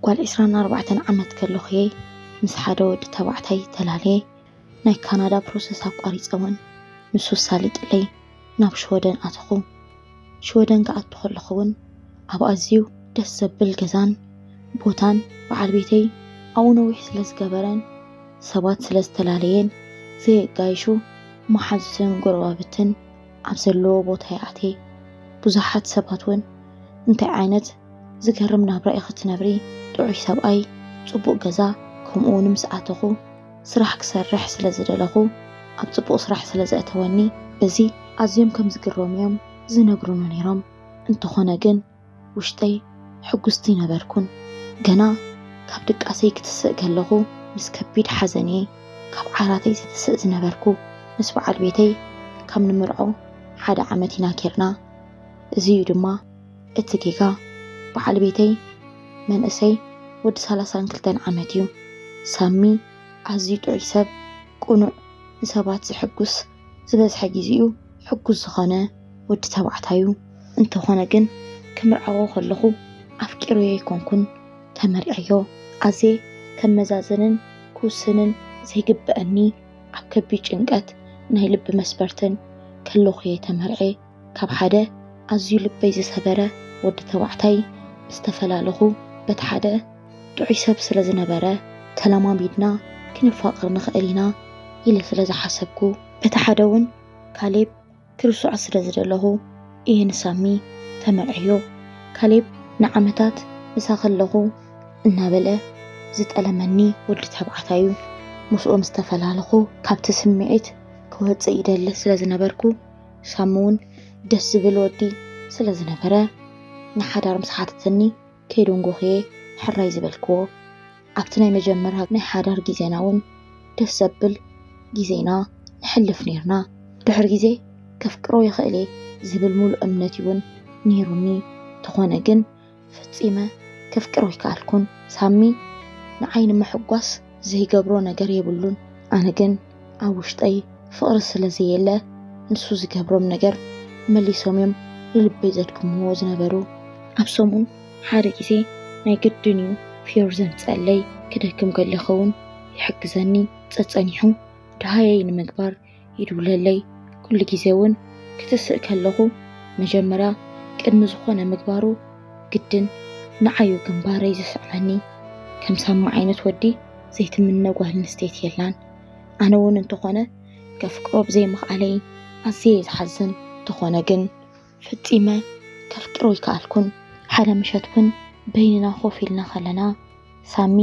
ጓል ዕስራን ኣርባዕተን ዓመት ከለኹ እየ ምስ ሓደ ወዲ ተባዕታይ ተላልየ። ናይ ካናዳ ፕሮሰስ ኣቋሪጸ እውን ንሱ ኣሳሊጥለይ ናብ ሽወደን ኣተኹ። ሽወደን ክኣቱ ከለኹ እውን ኣብ ኣዝዩ ደስ ዘብል ገዛን ቦታን በዓል ቤተይ ኣብኡ ነዊሕ ስለ ዝገበረን ሰባት ስለ ዝተላለየን ዘየጋይሹ መሓዙትን ጎረባብትን ኣብ ዘለዎ ቦታ ይኣትየ። ብዙሓት ሰባት እውን እንታይ ዓይነት ዝገርም ናብራ ኢኺ ትነብሪ፣ ጥዑይ ሰብኣይ፣ ጽቡቕ ገዛ፣ ከምኡ እውን ምስ ኣተኹ ስራሕ ክሰርሕ ስለ ዝደለኹ ኣብ ጽቡቕ ስራሕ ስለ ዘእተወኒ በዚ ኣዝዮም ከም ዝግረሙ እዮም ዝነግሩኒ ነይሮም። እንተኾነ ግን ውሽጠይ ሕጉስቲ ነበርኩን። ገና ካብ ድቃሰይ ክትስእ ከለኹ ምስ ከቢድ ሓዘን እየ ካብ ዓራተይ ዝትስእ ዝነበርኩ። ምስ በዓል ቤተይ ካብ ንምርዖ ሓደ ዓመት ኢና ኬርና። እዚ እዩ ድማ እቲ ጌጋ። በዓል ቤተይ መንእሰይ ወዲ ሰላሳን ክልተን ዓመት እዩ። ሳሚ ኣዝዩ ጥዑይ ሰብ፣ ቅኑዕ፣ ንሰባት ዝሕጉስ፣ ዝበዝሐ ግዜኡ ሕጉስ ዝኾነ ወዲ ተባዕታይ እዩ። እንተኾነ ግን ክምርዓዎ ከለኹ ኣፍቂረዮ ኣይኮንኩን ተመሪዐዮ። ኣዝየ ከመዛዝንን ክውስንን ዘይግበኣኒ ኣብ ከቢድ ጭንቀት ናይ ልቢ መስበርትን ከለኹ እየ ተመርዕየ። ካብ ሓደ ኣዝዩ ልበይ ዝሰበረ ወዲ ተባዕታይ ምስ ተፈላለኹ፣ በቲ ሓደ ጥዑይ ሰብ ስለ ዝነበረ ተለማሚድና ክንፋቐር ንኽእል ኢና ኢለ ስለ ዝሓሰብኩ፣ በቲ ሓደ እውን ካሌብ ክርስዖ ስለ ዝደለኹ እየ ንሳሚ ተመርዕዮ። ካሌብ ንዓመታት ምሳ ከለኹ እናበለ ዝጠለመኒ ወዲ ተባዕታይ እዩ። ምስኡ ምስ ተፈላለኹ ካብቲ ስምዒት ክወፅእ ይደሊ ስለ ዝነበርኩ፣ ሳሚ እውን ደስ ዝብል ወዲ ስለ ዝነበረ ንሓዳር ምስ ሓተተኒ ከይደንጎኽየ ሕራይ ዝበልክዎ። ኣብቲ ናይ መጀመርያ ናይ ሓዳር ግዜና እውን ደስ ዘብል ግዜና ንሕልፍ ነይርና። ድሕሪ ግዜ ከፍቅሮ ይኽእል እየ ዝብል ሙሉእ እምነት እውን ነይሩኒ። ተኾነ ግን ፈጺመ ከፍቅሮ ኣይከኣልኩን። ሳሚ ንዓይ ንምሕጓስ ዘይገብሮ ነገር የብሉን። ኣነ ግን ኣብ ውሽጠይ ፍቕሪ ስለ ዘየለ ንሱ ዝገብሮም ነገር መሊሶም እዮም ንልበይ ዘድክምዎ ዝነበሩ። ኣብ ሰሙን ሓደ ግዜ ናይ ግድን እዩ ፊዮር ዘምጸለይ። ክደክም ከለኹ እውን ይሕግዘኒ። ጸጸኒሑ ድሃየይ ንምግባር ይድውለለይ። ኩሉ ግዜ እውን ክትስእ ከለኹ መጀመርያ ቅድሚ ዝኾነ ምግባሩ ግድን ንዓዩ ግንባረይ ዝስዕመኒ። ከም ሳሚ ዓይነት ወዲ ዘይትምነ ጓል ኣንስተይቲ የላን። ኣነ እውን እንተኾነ ከፍቅሮ ብዘይምኽኣለይ ኣዝየ እየ ዝሓዝን። እንተኾነ ግን ፈጺመ ከፍቅሮ ኣይከኣልኩን። ሓደ ምሸት እውን በይንና ኮፍ ኢልና ከለና ሳሚ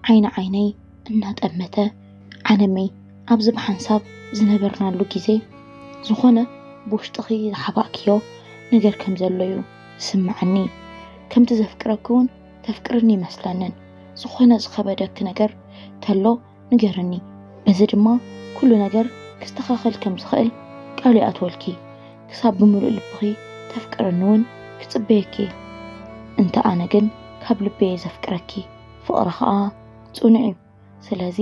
ዓይኒ ዓይነይ እናጠመተ፣ ዓለመይ ኣብዚ ብሓንሳብ ዝነበርናሉ ግዜ ዝኾነ ብውሽጥኺ ዝሓባእክዮ ነገር ከም ዘሎ እዩ ዝስምዓኒ። ከምቲ ዘፍቅረኪ እውን ተፍቅርኒ ይመስለንን። ዝኾነ ዝኸበደኪ ነገር ተሎ ንገርኒ። በዚ ድማ ኩሉ ነገር ክስተኻኸል ከም ዝኽእል ቃል ይኣትወልኪ። ክሳብ ብምሉእ ልብኺ ተፍቅርኒ እውን ክጽበየኪ። እንተ ኣነ ግን ካብ ልበየ ዘፍቅረኪ፣ ፍቕሪ ኸኣ ጽኑዕ እዩ። ስለዚ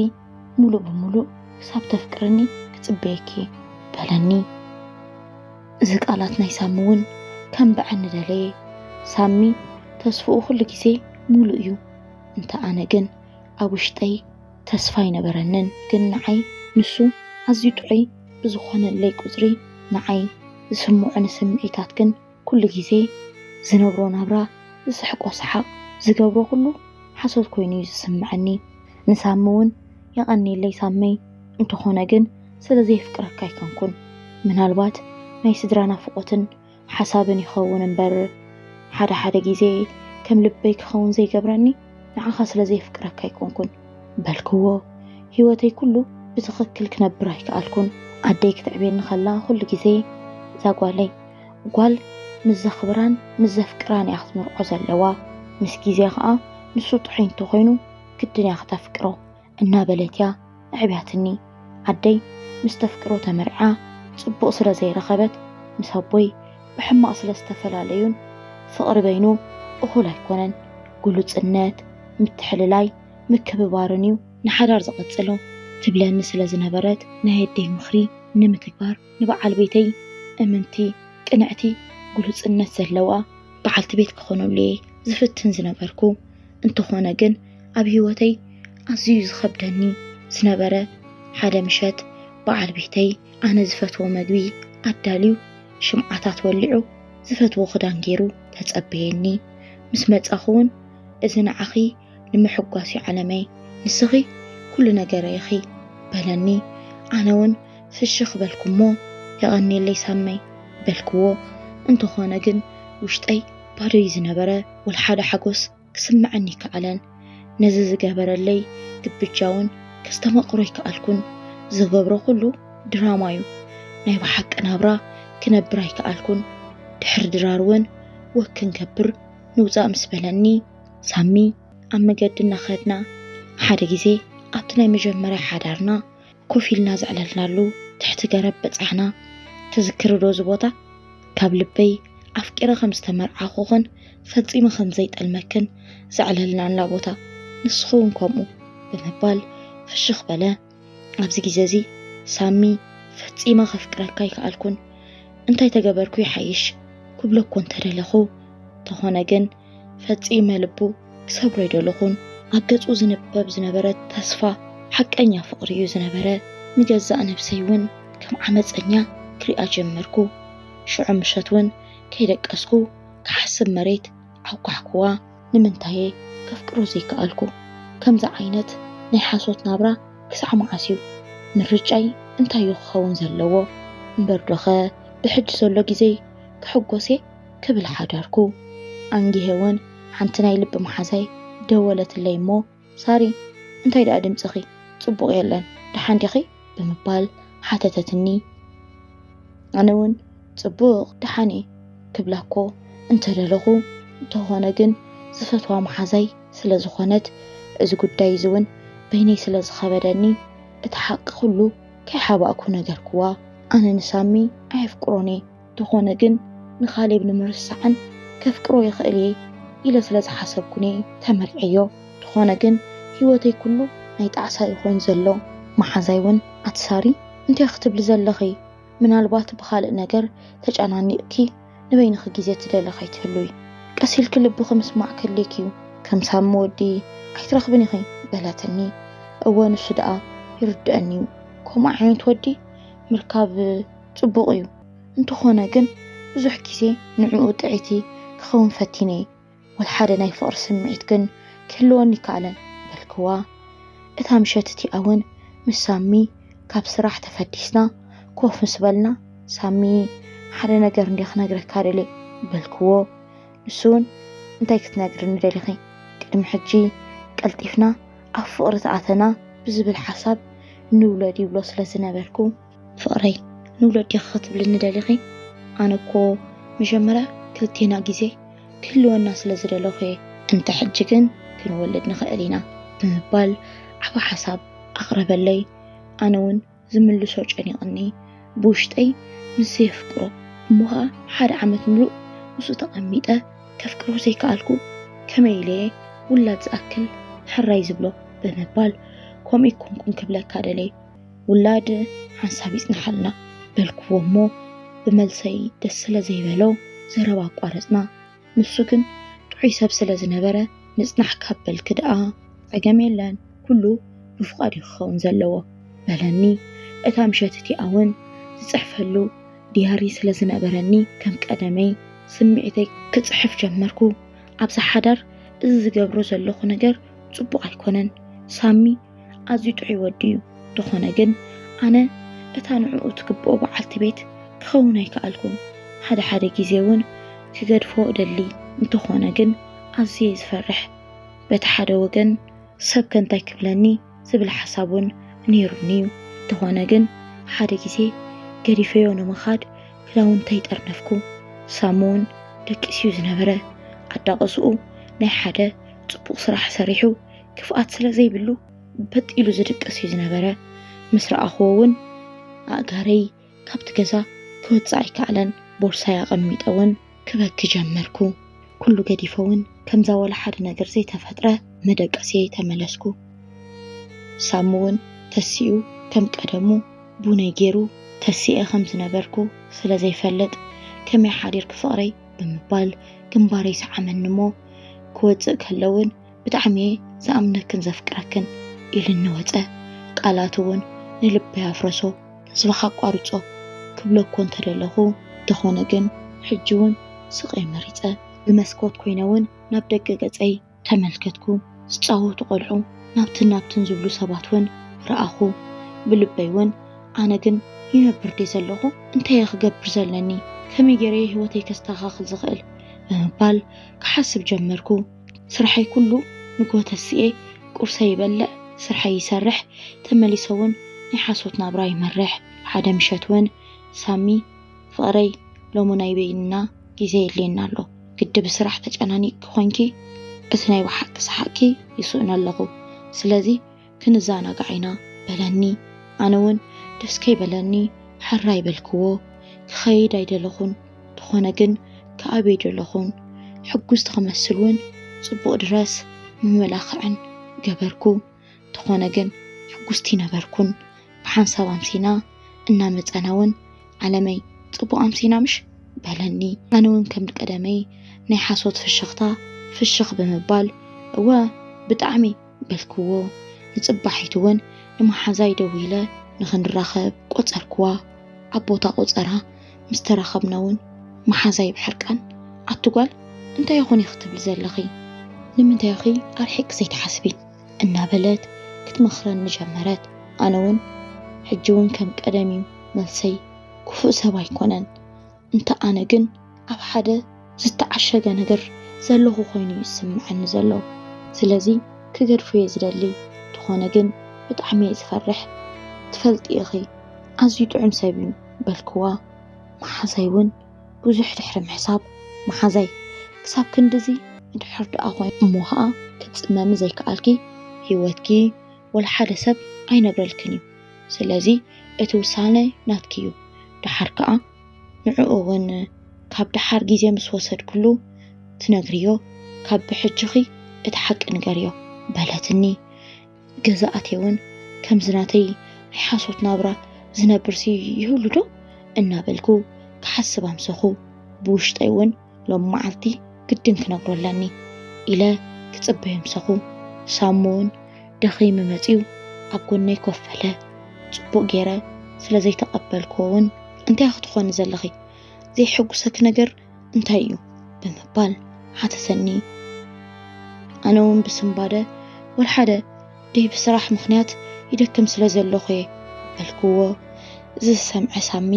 ሙሉእ ብሙሉእ ክሳብ ተፍቅርኒ ክጽበየኪ በለኒ። እዚ ቃላት ናይ ሳሚ እውን ከንብዐኒ ደለየ። ሳሚ ተስፍኡ ኩሉ ግዜ ሙሉእ እዩ። እንተ ኣነ ግን ኣብ ውሽጠይ ተስፋ ኣይነበረንን። ግን ንዓይ ንሱ ኣዝዩ ጥዑይ ብዝኾነለይ ቁጽሪ ንዓይ ዝስምዑኒ ስምዒታት ግን ኩሉ ግዜ ዝነብሮ ናብራ፣ ዝስሕቆ ሰሓቕ፣ ዝገብሮ ኩሉ ሓሶት ኮይኑ እዩ ዝስምዐኒ። ንሳሚ እውን የቐንየለይ ሳመይ፣ እንተኾነ ግን ስለ ዘየፍቅረካ ኣይኮንኩን። ምናልባት ናይ ስድራ ናፍቖትን ሓሳብን ይኸውን እምበር፣ ሓደ ሓደ ግዜ ከም ልበይ ክኸውን ዘይገብረኒ ንዓኻ ስለ ዘየፍቅረካ ኣይኮንኩን በልክዎ። ህይወተይ ኩሉ ብትኽክል ክነብር ኣይከኣልኩን። ኣደይ ክትዕብየኒ ከላ ኩሉ ግዜ እዛ ጓለይ፣ ጓል ምስ ዘኽብራን ምስ ዘፍቅራን እያ ክትምርዖ ዘለዋ። ምስ ግዜ ኸኣ ንሱ ጥዑይ እንተኾይኑ ግድን እያ ክተፍቅሮ እናበለት እያ ኣዕብያትኒ። ኣደይ ምስ ተፍቅሮ ተመርዓ ጽቡቕ ስለ ዘይረኸበት ምስ ኣቦይ ብሕማቕ ስለ ዝተፈላለዩን ፍቕሪ በይኑ እኹል ኣይኮነን። ግሉጽነት፣ ምትሕልላይ፣ ምክብባርን እዩ ንሓዳር ዝቐጽሎ ትብለኒ ስለ ዝነበረት ናይ ኣደይ ምኽሪ ንምትግባር ንበዓል ቤተይ እምንቲ፣ ቅንዕቲ፣ ግሉጽነት ዘለዋ በዓልቲ ቤት ክኾነሉ እየ ዝፍትን ዝነበርኩ። እንተኾነ ግን ኣብ ህይወተይ ኣዝዩ ዝኸብደኒ ዝነበረ ሓደ ምሸት በዓል ቤተይ ኣነ ዝፈትዎ መግቢ ኣዳልዩ ሽምዓታት ወሊዑ ዝፈትዎ ክዳን ገይሩ ተጸበየኒ። ምስ መጻኹ እውን እዚ ንዓኺ ንምሕጓስ እዩ ዓለመይ፣ ንስኺ ኩሉ ነገረይ ኢኺ በለኒ። ኣነ እውን ፍሽኽ በልኩ እሞ የቐንየለይ ሳመይ በልክዎ። እንተኾነ ግን ውሽጠይ ባዶ እዩ ዝነበረ፣ ወላ ሓደ ሓጎስ ክስምዐኒ ኣይከኣለን። ነዚ ዝገበረለይ ግብጃ እውን ከስተማቕሮ ኣይከኣልኩን። ዝገብሮ ኩሉ ድራማ እዩ። ናይ ብሓቂ ናብራ ክነብር ኣይከኣልኩን። ድሕሪ ድራር እውን ወክ ክንገብር ንውፃእ ምስ በለኒ ሳሚ ኣብ መገዲ እናኸድና ሓደ ግዜ ኣብቲ ናይ መጀመርያ ሓዳርና ኮፍ ኢልና ዘዕለልናሉ ትሕቲ ገረብ በጻሕና። ትዝክሪ ዶ እዚ ቦታ? ካብ ልበይ ኣፍቂረ ከም ዝተመርዓኹኽን ፈጺመ ከም ዘይጠልመክን ዘዕለልናላ ቦታ፣ ንስኺ እውን ከምኡ ብምባል ፍሽኽ በለ። ኣብዚ ግዜ እዚ ሳሚ ፈጺመ ከፍቅረካ ኣይከኣልኩን። እንታይ ተገበርኩ ይሓይሽ ክብሎ እኮ እንተደለኹ፣ እንተኾነ ግን ፈጺመ ልቡ ክሰብሮ ኣይደለኹን። ኣብ ገጹ ዝንበብ ዝነበረ ተስፋ ሓቀኛ ፍቕሪ እዩ ዝነበረ። ንገዛእ ነብሰይ እውን ከም ዓመጸኛ ክሪኣ ጀመርኩ። ሽዑ ምሸት እውን ከይደቀስኩ ክሓስብ መሬት ዓኳሕኩዋ። ንምንታየ ከፍቅሮ ዘይከኣልኩ? ከምዚ ዓይነት ናይ ሓሶት ናብራ ክሳዕ መዓስ እዩ? ምርጫይ እንታይ እዩ ክኸውን ዘለዎ? እምበር ዶኸ ብሕጂ ዘሎ ግዜይ ክሕጎስ እየ ክብል ሓዳርኩ። ኣንጊሄ እውን ሓንቲ ናይ ልቢ መሓዛይ ደወለትለይ እሞ፣ ሳሪ፣ እንታይ ደኣ ድምጽኺ ጽቡቕ የለን፣ ደሓን ዲኺ? ብምባል ሓተተትኒ። ኣነ እውን ጽቡቕ፣ ደሓን እየ ክብላ እኮ እንተደለኹ፣ እንተኾነ ግን ዝፈትዋ መሓዛይ ስለ ዝኾነት፣ እዚ ጉዳይ እዚ እውን በይነይ ስለ ዝኸበደኒ፣ እቲ ሓቂ ኩሉ ከይሓባእኩ ነገርክዋ። ኣነ ንሳሚ ኣየፍቅሮን እየ፣ እንተኾነ ግን ንኻሌብ ንምርሳዕን ከፍቅሮ ይኽእል እየ ኢለ ስለ ዝሓሰብኩን እየ ተመርዕዮ። እንተኾነ ግን ህይወተይ ኩሉ ናይ ጣዕሳ እዩ ኮይኑ ዘሎ። መሓዛይ እውን፣ ኣቲ ሳሪ፣ እንታይ ክትብሊ ዘለኺ? ምናልባት ብኻልእ ነገር ተጨናኒቕኪ ንበይንኺ ግዜ ትደሊ ከይትህልዊ። ቀስ ኢልኪ ልብኺ ምስማዕ ከድልየኪ እዩ። ከም ሳሚ ወዲ ኣይትረኽብን ኢኺ በለትኒ። እወ፣ ንሱ ደኣ ይርድአኒ እዩ። ከምኡ ዓይነት ወዲ ምርካብ ጽቡቕ እዩ። እንተኾነ ግን ብዙሕ ግዜ ንዕኡ ጥዕይቲ ክኸውን ፈቲነ እየ። ወላ ሓደ ናይ ፍቕሪ ስምዒት ግን ክህልወኒ ኣይከኣለን በልክዋ። እታ ምሸት እቲኣ እውን ምስ ሳሚ ካብ ስራሕ ተፈዲስና ኮፍ ምስ በልና፣ ሳሚ፣ ሓደ ነገር እንድየ ክነግረካ ደልየ በልክዎ። ንሱ እውን፣ እንታይ ክትነግርኒ ደሊኺ? ቅድሚ ሕጂ ቀልጢፍና ኣብ ፍቕሪ ተኣተና ብዝብል ሓሳብ ንውለድ ይብሎ ስለ ዝነበርኩ፣ ፍቕረይ፣ ንውለድ ዲኺ ክትብልኒ ደሊኺ? ኣነ እኮ መጀመርያ ክልቴና ግዜ ክህልወና ስለ ዝደለኹ እየ። እንተ ሕጂ ግን ክንወልድ ንኽእል ኢና ብምባል ዓቢ ሓሳብ ኣቕረበለይ። ኣነ እውን ዝምልሶ ጨኒቕኒ። ብውሽጠይ ምስ ዘየፍቅሮ እሞ ኸኣ ሓደ ዓመት ምሉእ ምስኡ ተቐሚጠ ከፍቅሮ ዘይከኣልኩ፣ ከመይ ኢለ እየ ውላድ ዝኣክል ሕራይ ዝብሎ ብምባል፣ ከምኡ ኣይኮንኩን ክብለካ ደለየ። ውላድ ሓንሳብ ይጽንሓልና በልክዎ እሞ፣ ብመልሰይ ደስ ስለ ዘይበሎ ዘረባ ኣቋረጽና። ንሱ ግን ጥዑይ ሰብ ስለ ዝነበረ፣ ምጽናሕ ካብ በልኪ ደኣ ጸገም የለን፣ ኩሉ ብፍቓድ እዩ ክኸውን ዘለዎ በለኒ። እታ ምሸት እቲኣ እውን ዝጽሕፈሉ ዲያሪ ስለ ዝነበረኒ፣ ከም ቀደመይ ስምዒተይ ክጽሕፍ ጀመርኩ። ኣብዚ ሓዳር እዚ ዝገብሮ ዘለኹ ነገር ጽቡቕ ኣይኮነን። ሳሚ ኣዝዩ ጥዑይ ወዲ እዩ። እንተኾነ ግን ኣነ እታ ንዕኡ ትግብኦ በዓልቲ ቤት ክኸውን ኣይከኣልኩን። ሓደ ሓደ ግዜ እውን ክገድፎ እደሊ። እንተኾነ ግን ኣዝየ ዝፈርሕ። በቲ ሓደ ወገን ሰብ ከ እንታይ ክብለኒ ዝብል ሓሳብ እውን ነይሩኒ እዩ። እንተኾነ ግን ሓደ ግዜ ገዲፈዮ ንምኻድ ክዳውንተይ ጠርነፍኩ። ሳሚ እውን ደቂሱ እዩ ዝነበረ። ኣዳቕስኡ ናይ ሓደ ጽቡቕ ስራሕ ሰሪሑ ክፍኣት ስለ ዘይብሉ በጥ ኢሉ ዝድቅስ እዩ ዝነበረ። ምስ ረኣኽዎ እውን ኣእጋረይ ካብቲ ገዛ ክወጽእ ኣይከኣለን። ቦርሳይ ኣቐሚጠ እውን ክበኪ ጀመርኩ። ኩሉ ገዲፈ እውን ከምዛ ወላ ሓደ ነገር ዘይተፈጥረ መደቀስየይ ተመለስኩ። ሳሚ እውን ተሲኡ ከም ቀደሙ ቡነይ ገይሩ፣ ተሲኤ ከም ዝነበርኩ ስለ ዘይፈልጥ፣ ከመይ ሓዲርኪ ፍቕረይ ብምባል ግንባረይ ሰዓመኒ እሞ ክወጽእ ከሎ እውን ብጣዕሚ ዝኣምነክን ዘፍቅረክን ኢሉኒ ወፀ። ቃላቱ እውን ንልበይ ኣፍረሶ። ህዝብኻ ኣቋርጾ ክብለኮ እንተደለኹ፣ እንተኾነ ግን ሕጂ እውን ስቐይ መሪጸ። ብመስኮት ኮይነ እውን ናብ ደገ ገጸይ ተመልከትኩ። ዝጻወቱ ቆልዑ ናብትን ናብትን ዝብሉ ሰባት እውን ረኣኹ። ብልበይ እውን ኣነ ግን ይነብር ድየ ዘለኹ? እንታይ እየ ክገብር ዘለኒ? ከመይ ገይረ እየ ህይወተይ ከስተኻኽል ዝኽእል? ብምባል ክሓስብ ጀመርኩ። ስርሐይ ኩሉ ንግሆ ተሲኤ ቁርሰይ ይበልዕ፣ ስርሐይ ይሰርሕ፣ ተመሊሰ እውን ናይ ሓሶት ናብራ ይመርሕ። ሓደ ምሸት እውን ሳሚ ፍቕረይ ሎሚ ናይ በይንና ግዜ የድልየና ኣሎ። ግዲ ብስራሕ ተጨናኒቕኪ ኮይንኪ እቲ ናይ ብሓቂ ሰሓቕኪ ይስእኖ ኣለኹ። ስለዚ ክንዘናጋዕ ኢና በለኒ። ኣነ እውን ደስ ከይበለኒ ሕራይ በልክዎ። ክኸይድ ኣይደለኹን፣ ተኾነ ግን ክኣብ ኣይደለኹን። ሕጉስቲ ክመስል እውን ጽቡቕ ድረስ ምምልኻዕን ገበርኩ። ተኾነ ግን ሕጉስቲ ነበርኩን። ብሓንሳብ ኣምሲና እናመጸና እውን ዓለመይ ጽቡቕ ኣምሲና ምሽ በለኒ። ኣነ እውን ከም ቀደመይ ናይ ሓሶት ፍሽኽታ ፍሽኽ ብምባል እወ ብጣዕሚ በልክዎ። ንጽባሒቱ እውን ንመሓዛይ ደዊለ ንኽንራኸብ ቆጸርክዋ። ኣብ ቦታ ቆጸራ ምስ ተራኸብና እውን መሓዛይ ብሕርቃን ኣቲ ጓል እንታይ ይኾን ኢኺ ትብሊ ዘለኺ? ንምንታይ ኢኺ ኣርሒቕ ዘይትሓስቢ? እናበለት ክትመኽረኒ ጀመረት። ኣነ እውን ሕጂ እውን ከም ቀደም እዩ መልሰይ። ክፉእ ሰብ ኣይኮነን። እንተ ኣነ ግን ኣብ ሓደ ዝተዓሸገ ነገር ዘለኹ ኮይኑ እዩ ዝስምዐኒ ዘሎ። ስለዚ ክገድፎ እየ ዝደሊ። እንተኾነ ግን ብጣዕሚ እየ ዝፈርሕ። ትፈልጢ ኢኺ ኣዝዩ ጥዑም ሰብ እዩ በልክዋ። መሓዛይ እውን ብዙሕ ድሕሪ ምሕሳብ መሓዛይ ክሳብ ክንድዚ እንድሕር ደኣ ኮይኑ እሞ ኸኣ ክትጽመሚ ዘይከኣልኪ ህይወትኪ ወላ ሓደ ሰብ ኣይነብረልክን እዩ። ስለዚ እቲ ውሳነ ናትኪ እዩ። ደሓር ከኣ ንዕኡ እውን ካብ ደሓር ግዜ ምስ ወሰድክሉ ትነግርዮ፣ ካብ ብሕጅኺ እቲ ሓቂ ንገርዮ በለትኒ። ገዛ ኣትየ እውን ከምዚ ናተይ ናይ ሓሶት ናብራ ዝነብርሲ ይህሉ ዶ እናበልኩ ክሓስብ ኣምሰኹ። ብውሽጠይ እውን ሎም መዓልቲ ግድን ክነግሮ ኣለኒ ኢለ ክጽበዮ ምሰኹ። ሳሙ እውን ደኺሙ መጺኡ ኣብ ጎነይ ኮፍ በለ። ጽቡቕ ገይረ ስለ ዘይተቐበልክዎ እውን እንታይ ክትኾኒ ዘለኺ? ዘይሕጉሰኪ ነገር እንታይ እዩ? ብምባል ሓተተኒ። ኣነ እውን ብስንባደ ወልሓደ ደይ ብስራሕ ምኽንያት ይደክም ስለ ዘለኹ እየ በልክዎ። እዚ ዝሰምዐ ሳሚ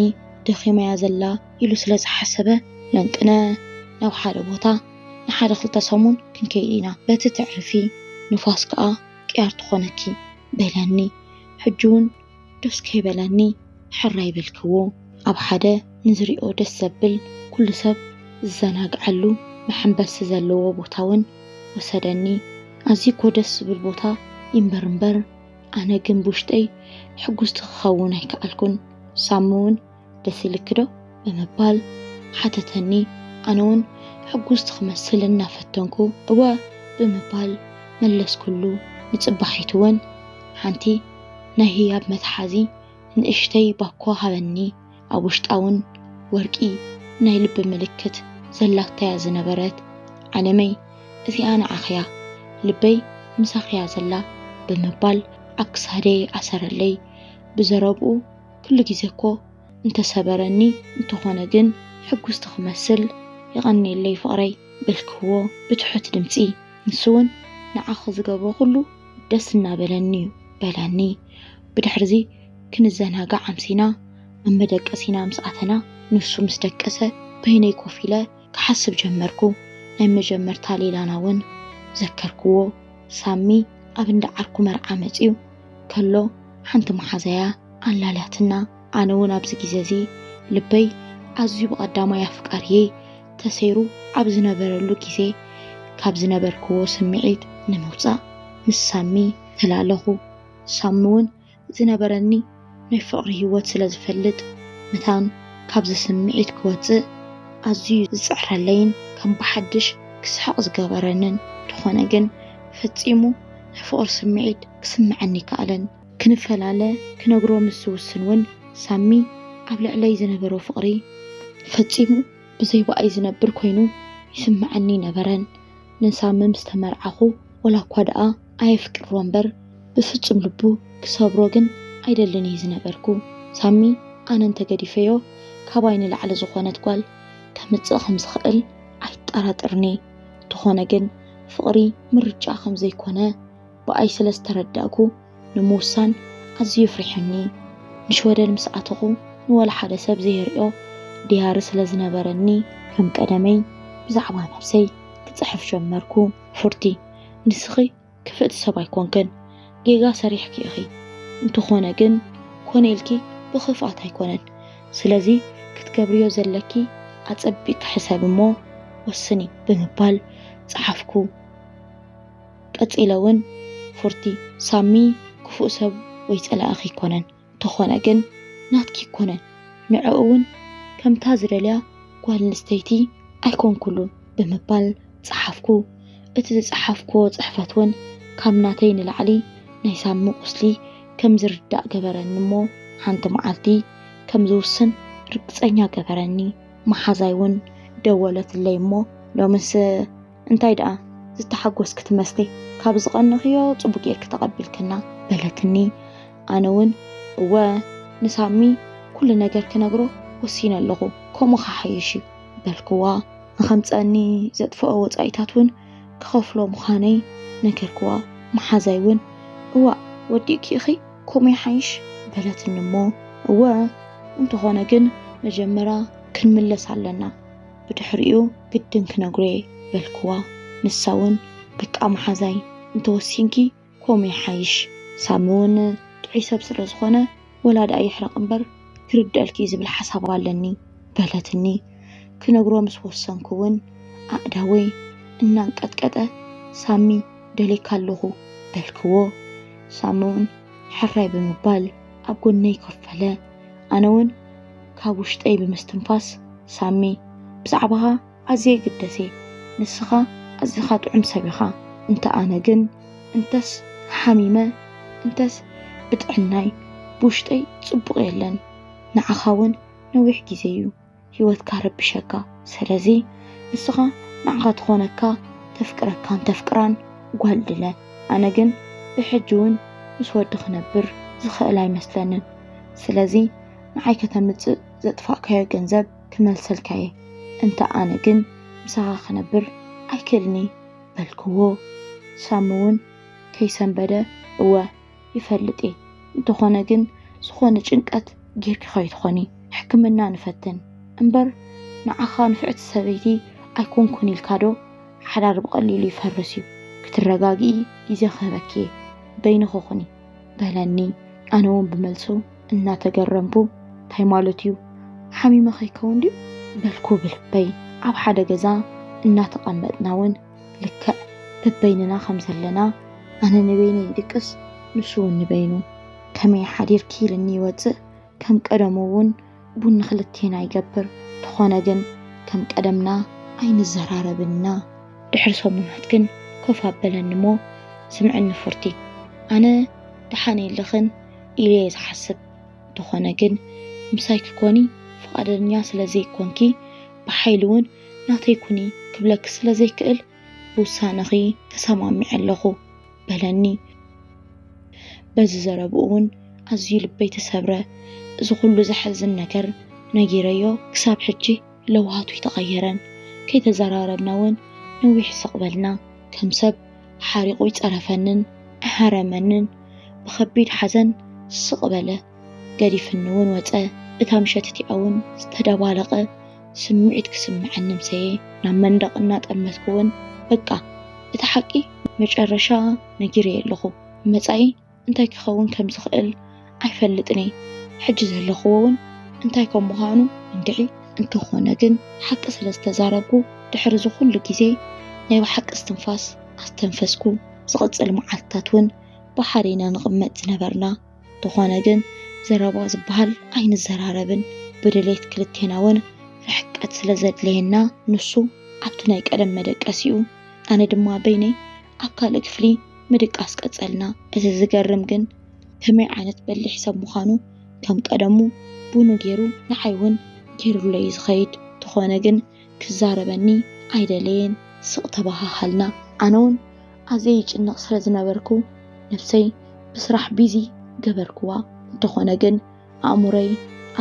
ደኺማ እያ ዘላ ኢሉ ስለ ዝሓሰበ ለንቅነ ናብ ሓደ ቦታ ንሓደ ክልተ ሰሙን ክንከይድ ኢና። በቲ ትዕርፊ ንፋስ ከኣ ቅያር ትኾነኪ በለኒ። ሕጂ እውን ደስ ከይበለኒ ሕራይ በልክዎ። ኣብ ሓደ ንዝሪኦ ደስ ዘብል ኩሉ ሰብ ዝዘናግዐሉ መሐንበሲ ዘለዎ ቦታ እውን ወሰደኒ። ኣዝዩ እኮ ደስ ዝብል ቦታ ይንበር እምበር ኣነ ግን ብውሽጠይ ሕጉስቲ ክኸውን ኣይከኣልኩን። ሳሚ እውን ደስ ኢልኪ ዶ ብምባል ሓተተኒ። ኣነ እውን ሕጉስቲ ክመስል እናፈተንኩ እወ ብምባል መለስኩሉ። ንጽባሒቱ እውን ሓንቲ ናይ ህያብ መትሓዚ ንእሽተይ ባኮ ሃበኒ። ኣብ ውሽጣ እውን ወርቂ ናይ ልቢ ምልክት ዘላታ እያ ዝነበረት። ዓለመይ እዚኣ ንዓኺ እያ፣ ልበይ ምሳኺ እያ ዘላ ብምባል ኣብ ክሳደይ ኣሰረለይ። ብዘረብኡ ኩሉ ግዜ እኮ እንተሰበረኒ እንተኾነ ግን ሕጉስቲ ክመስል የቐንየለይ ፍቕረይ በልክዎ ብትሑት ድምጺ። ንሱ እውን ንዓኺ ዝገብሮ ኩሉ ደስ እናበለኒ እዩ በለኒ። ብድሕርዚ ክንዘናጋዕ ኣምሲና ኣብ መደቀሲና ምስ ኣተና ንሱ ምስ ደቀሰ በይነይ ኮፍ ኢለ ክሓስብ ጀመርኩ። ናይ መጀመርታ ሌላና እውን ዘከርክዎ። ሳሚ ኣብ እንዳ ዓርኩ መርዓ መጺኡ ከሎ ሓንቲ መሓዛያ ኣላልያትና። ኣነ እውን ኣብዚ ግዜ እዚ ልበይ ኣዝዩ ብቐዳማይ ኣፍቃሪየይ ተሰይሩ ኣብ ዝነበረሉ ግዜ ካብ ዝነበርክዎ ስምዒት ንምውጻእ ምስ ሳሚ ተላለኹ። ሳሚ እውን ዝነበረኒ ናይ ፍቕሪ ህይወት ስለ ዝፈልጥ መታን ካብዚ ስምዒት ክወጽእ ኣዝዩ ዝጽዕረለይን ከም ብሓድሽ ክስሕቕ ዝገበረንን። እንተኾነ ግን ፈጺሙ ናይ ፍቕሪ ስምዒት ክስምዐኒ ኣይከኣለን። ክንፈላለ ክነግሮ ምስ ዝውስን እውን ሳሚ ኣብ ልዕለይ ዝነበሮ ፍቕሪ ፈጺሙ ብዘይ ብኣይ ዝነብር ኮይኑ ይስምዐኒ ኣይነበረን። ንሳሚ ምስ ተመርዓኹ ወላ እኳ ደኣ ኣየፍቅሮ እምበር ብፍጹም ልቡ ክሰብሮ ግን ኣይደልን እዩ ዝነበርኩ። ሳሚ ኣነ እንተገዲፈዮ ካባይ ንላዕሊ ዝኾነት ጓል ከምጽእ ከም ዝኽእል ኣይጠራጠርኒ። እንተኾነ ግን ፍቕሪ ምርጫ ከም ዘይኮነ ብኣይ ስለ ዝተረዳእኩ ንምውሳን ኣዝዩ ፍሪሑኒ። ንሽወደን ምስ ኣተኹ ንወላ ሓደ ሰብ ዘየርእዮ ድያሪ ስለ ዝነበረኒ ከም ቀደመይ ብዛዕባ ነብሰይ ክጽሕፍ ጀመርኩ። ፉርቲ፣ ንስኺ ክፍእቲ ሰብ ኣይኮንክን፣ ጌጋ ሰሪሕኪ ኢኺ። እንተኾነ ግን ኮነ ኢልኪ ብኽፍኣት ኣይኮነን። ስለዚ ክትገብርዮ ዘለኪ ኣጸቢቕኪ ሕሰቢ እሞ ወስኒ ብምባል ጸሓፍኩ። ቀጺለ እውን ፉርቲ፣ ሳሚ ክፉእ ሰብ ወይ ጸላኢኺ ኣይኮነን፣ እንተኾነ ግን ናትኪ ኣይኮነን። ንዕኡ እውን ከምታ ዝደልያ ጓል ኣንስተይቲ ኣይኮንኩሉን ብምባል ጸሓፍኩ። እቲ ዝጸሓፍኩዎ ጽሕፈት እውን ካብ ናተይ ንላዕሊ ናይ ሳሚ ቁስሊ ከም ዝርዳእ ገበረኒ እሞ ሓንቲ መዓልቲ ከም ዝውስን ርግጸኛ ገበረኒ። መሓዛይ እውን ደወለትለይ እሞ ሎምስ እንታይ ደኣ ዝተሓጎስኪ ትመስሊ፣ ካብ ዝቐንኽዮ ጽቡቕ ጌርኪ ተቐቢልክና በለትኒ። ኣነ እውን እወ ንሳሚ ኩሉ ነገር ክነግሮ ወሲነ ኣለኹ፣ ከምኡ ክሓይሽ እዩ በልክዋ። ንኸምጸኒ ዘጥፍኦ ወጻኢታት እውን ክኸፍሎ ምዃነይ ነገርክዋ። መሓዛይ እውን እዋእ ወዲእኪ ኢኺ፣ ከምኡ ይሓይሽ በለትኒ እሞ እወ እንተኾነ ግን መጀመርያ ክንምለስ ኣለና፣ ብድሕሪኡ ግድን ክነግሮ እየ በልክዋ። ንሳ እውን በቃ መሓዛይ እንተወሲንኪ ከምኡ ይሓይሽ፣ ሳሚ እውን ጥዑይ ሰብ ስለ ዝኾነ ወላ ደኣ ይሕረቕ እምበር ክርደኣልኪ እዩ ዝብል ሓሳብ ኣለኒ በለትኒ። ክነግሮ ምስ ወሰንኩ እውን ኣእዳወይ እናንቀጥቀጠ ሳሚ ደልየካ ኣለኹ በልክዎ። ሳሚ እውን ሕራይ ብምባል ኣብ ጎነይ ኮፍ በለ። ኣነ እውን ካብ ውሽጠይ ብምስትንፋስ ሳሚ ብዛዕባኻ ኣዝየ ይግደስ እየ፣ ንስኻ ኣዚኻ ጥዑም ሰብ ኢኻ፣ እንተ ኣነ ግን እንተስ ሓሚመ እንተስ ብጥዕናይ ብውሽጠይ ጽቡቕ የለን። ንዓኻ እውን ነዊሕ ግዜ እዩ ህይወትካ ረቢሸካ። ስለዚ ንስኻ ንዓኻ ትኾነካ ተፍቅረካን ተፍቅራን ጓል ድለ። ኣነ ግን ብሕጂ እውን ምስ ወዲ ክነብር ዝኽእል ኣይመስለንን። ስለዚ ንዓይ ከተምጽእ ዘጥፋእካዮ ገንዘብ ክመልሰልካ እየ። እንተ ኣነ ግን ምሳኻ ክነብር ኣይክእልኒ በልክዎ። ሳሚ እውን ከይሰንበደ እወ ይፈልጥ እየ። እንተኾነ ግን ዝኾነ ጭንቀት ጌርኪ ከይትኾኒ ሕክምና ንፈትን እምበር ንዓኻ ንፍዕቲ ሰበይቲ ኣይኮንኩን ኢልካ ዶ ሓዳር ብቐሊሉ ይፈርስ እዩ። ክትረጋግኢ ግዜ ክህበኪ እየ። በይንኺ ኩኒ በለኒ። ኣነ እውን ብመልሱ እናተገረምኩ እንታይ ማለቱ እዩ ሓሚመ ከይከውን ድዩ በልኩ ብልበይ። ኣብ ሓደ ገዛ እናተቐመጥና እውን ልክዕ በበይንና ከም ዘለና ኣነ ንበይነይ ይድቅስ ንሱ እውን ንበይኑ። ከመይ ሓዲርኪ ኢልኒ ይወፅእ ከም ቀደሙ እውን ቡን ንክልቴና ይገብር። ተኾነ ግን ከም ቀደምና ኣይንዘራረብን ኢና። ድሕሪ ሰሙናት ግን ኮፍ ኣበለኒ እሞ ስምዕኒ ፉርቲ ኣነ ደሓን የለኽን ኢለ እየ ዝሓስብ። እንተኾነ ግን ምሳይ ክኮኒ ፍቓደኛ ስለ ዘይኮንኪ ብሓይሊ እውን ናተይ ኩኒ ክብለኪ ስለ ዘይክእል ብውሳነኺ ተሰማሚዐ ኣለኹ በለኒ። በዚ ዘረብኡ እውን ኣዝዩ ልበይ ተሰብረ። እዚ ኩሉ ዘሐዝን ነገር ነጊረዮ ክሳብ ሕጂ ለውሃቱ ይተቐየረን ከይተዘራረብና እውን ነዊሕ ስቕ በልና። ከም ሰብ ሓሪቑ ይጸረፈንን ኣሃረመንን ብኸቢድ ሓዘን ስቕ በለ። ገዲፍኒ እውን ወጸ። እታ ምሸት እቲኣ እውን ዝተደባለቐ ስምዒት ክስምዐኒ ምሰየ ናብ መንደቕ እናጠመትኩ እውን በቃ እቲ ሓቂ መጨረሻ ነጊረዮ ኣለኹ። መጻኢ እንታይ ክኸውን ከም ዝኽእል ኣይፈልጥን እየ። ሕጂ ዘለኽዎ እውን እንታይ ከም ምዃኑ እንድዒ። እንተኾነ ግን ሓቂ ስለ ዝተዛረብኩ ድሕሪ እዚ ኩሉ ግዜ ናይ ብሓቂ እስትንፋስ ኣስተንፈስኩ። ዝቕጽል መዓልትታት እውን ብሓደ ኢና ንቕመጥ ዝነበርና። እንተኾነ ግን ዘረባ ዝበሃል ኣይንዘራረብን። ብድሌት ክልቴና እውን ርሕቀት ስለ ዘድለየና ንሱ ኣብቲ ናይ ቀደም መደቀሲኡ ኣነ ድማ በይነይ ኣብ ካልእ ክፍሊ ምድቃስ ቀጸልና። እቲ ዝገርም ግን ከመይ ዓይነት በሊሕ ሰብ ምዃኑ ከም ቀደሙ ቡኑ ገይሩ ንዓይ እውን ገይሩለይ እዩ ዝኸይድ። እንተኾነ ግን ክዛረበኒ ኣይደለየን። ስቕ ተበሃሃልና። ኣነ እውን ኣዝየ ይጭነቕ ስለ ዝነበርኩ፣ ነብሰይ ብስራሕ ቢዚ ገበርክዋ። እንተኾነ ግን ኣእምሮይ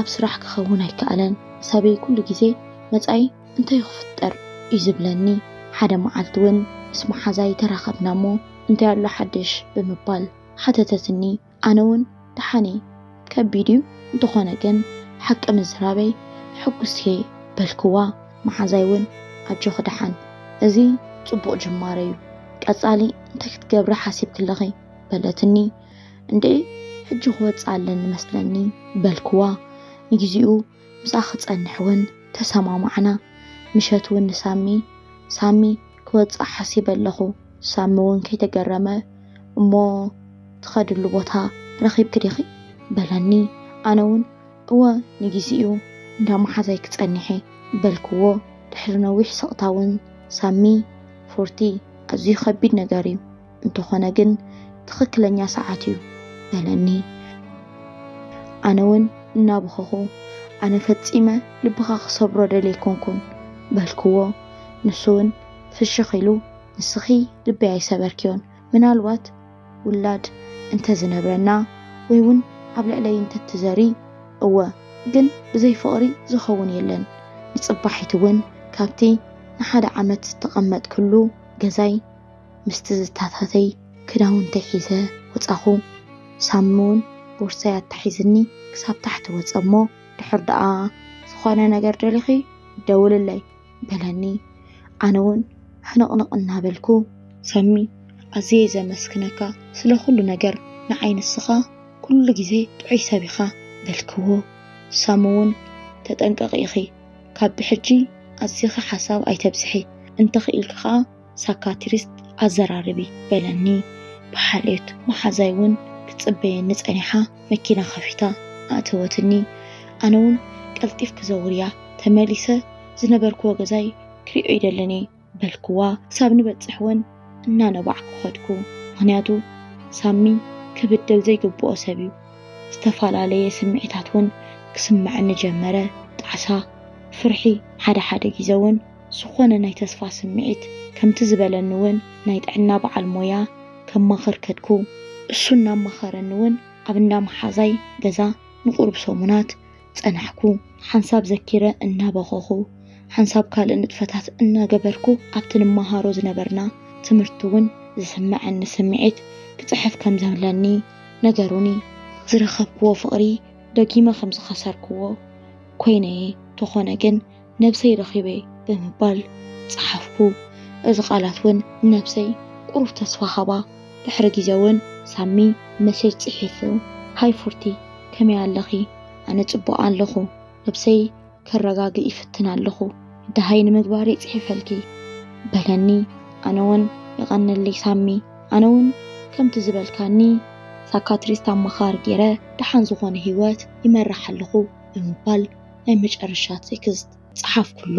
ኣብ ስራሕ ክኸውን ኣይከኣለን። ሰበይ ኩሉ ግዜ መጻኢ እንታይ ክፍጠር እዩ ዝብለኒ። ሓደ መዓልቲ እውን ምስ መሓዛይ ተራኸብና እሞ እንታይ ኣሎ ሓድሽ ብምባል ሓተተትኒ። ኣነ እውን ደሓን እየ፣ ከቢድ እዩ፣ እንተኾነ ግን ሓቂ ምዝራበይ ሕጉስ እየ በልክዋ። መሓዛይ እውን ኣጆኺ ደሓን፣ እዚ ጽቡቕ ጅማሮ እዩ፣ ቀጻሊ እንታይ ክትገብሪ ሓሲብኪ ኣለኺ በለትኒ። እንዴ ሕጂ ክወጽእ ኣለኒ መስለኒ በልክዋ። ንግዚኡ ምስኣ ክጸንሕ እውን ተሰማማዕና። ምሸት እውን ንሳሚ ሳሚ ክወጽእ ሓሲበ ኣለኹ። ሳሚ እውን ከይተገረመ እሞ ትኸድሉ ቦታ ረኺብኪ ዲኺ በለኒ። ኣነ እውን እወ ንጊዜኡ እንዳ መሓዛይ ክጸኒሐ በልክዎ። ድሕሪ ነዊሕ ስቕታ እውን ሳሚ ፎርቲ ኣዝዩ ከቢድ ነገር እዩ፣ እንተኾነ ግን ትኽክለኛ ሰዓት እዩ በለኒ። ኣነ እውን እናበኸኹ ኣነ ፈጺመ ልብኻ ክሰብሮ ደልየ ኣይኮንኩን በልክዎ። ንሱ እውን ፍሽኽ ኢሉ ንስኺ ልበይ ኣይሰበርክዮን፣ ምናልባት ውላድ እንተ ዝነብረና ወይ እውን ኣብ ልዕለይ እንተ ትዘሪ እወ፣ ግን ብዘይ ፍቕሪ ዝኸውን የለን። ንጽባሒት እውን ካብቲ ንሓደ ዓመት ዝተቐመጥክሉ ገዛይ ምስ ትዝታታተይ ክዳውንተይ ሒዘ ወጻኹ። ሳሚ እውን ቦርሳይ ኣታሒዝኒ ክሳብ ታሕቲ ወጸ እሞ ድሕር ደኣ ዝኾነ ነገር ደሊኺ ደውልለይ በለኒ። ኣነ እውን ሕንቕንቕ እናበልኩ ሳሚ ኣዝየ ዘመስግነካ ስለ ኩሉ ነገር፣ ንዓይ ንስኻ ኩሉ ግዜ ጥዑይ ሰብ ኢኻ በልክዎ። ሳሚ እውን ተጠንቀቒ ኢኺ፣ ካብ ብሕጂ ኣዚኺ ሓሳብ ኣይተብዝሒ፣ እንተኽኢልኪ ኸኣ ሳካትሪስት ኣዘራርቢ በለኒ። ብሓልዮት መሓዛይ እውን ክትጽበየኒ ጸኒሓ መኪና ከፊታ ኣእተወትኒ። ኣነ እውን ቀልጢፍ ክዘውር እያ ተመሊሰ ዝነበርክዎ ገዛይ ክሪኦ ይደልን እየ በልክዋ። ክሳብ ንበጽሕ እውን እናነባዕኩ ኸድኩ። ምኽንያቱ ሳሚ ክብደል ዘይግብኦ ሰብ እዩ። ዝተፈላለየ ስምዒታት እውን ክስምዐኒ ጀመረ። ጣዕሳ፣ ፍርሒ፣ ሓደ ሓደ ግዜ እውን ዝኾነ ናይ ተስፋ ስምዒት። ከምቲ ዝበለኒ እውን ናይ ጥዕና በዓል ሞያ ከማኽር ከድኩ። እሱ እናማኸረኒ እውን ኣብ እንዳ መሓዛይ ገዛ ንቁሩብ ሰሙናት ጸናሕኩ። ሓንሳብ ዘኪረ እናበኸኹ፣ ሓንሳብ ካልእ ንጥፈታት እናገበርኩ ኣብቲ ንመሃሮ ዝነበርና ትምህርቲ እውን ዝስምዐኒ ስምዒት ክጽሕፍ ከም ዘለኒ ነገሩኒ። ዝረኸብክዎ ፍቕሪ ደጊመ ከም ዝኸሰርክዎ ኮይነ እየ፣ ተኾነ ግን ነብሰይ ረኺበ ብምባል ጸሓፍኩ። እዚ ቃላት እውን ንነብሰይ ቁሩብ ተስፋ ሃባ። ድሕሪ ግዜ እውን ሳሚ መሴጅ ጽሒፉ፣ ሃይ ፉርቲ፣ ከመይ ኣለኺ? ኣነ ጽቡቕ ኣለኹ። ነብሰይ ከረጋግእ ይፍትን ኣለኹ። ደሃይ ንምግባር እየ ጽሒፈልኪ በለኒ። ኣነ እውን የቐንለይ ሳሚ። ኣነ እውን ከምቲ ዝበልካኒ ሳካትሪስት ኣማኻሪ ገይረ ደሓን ዝኾነ ህይወት ይመርሕ ኣለኹ ብምባል ናይ መጨረሻ ቴክስት ጸሓፍኩሉ።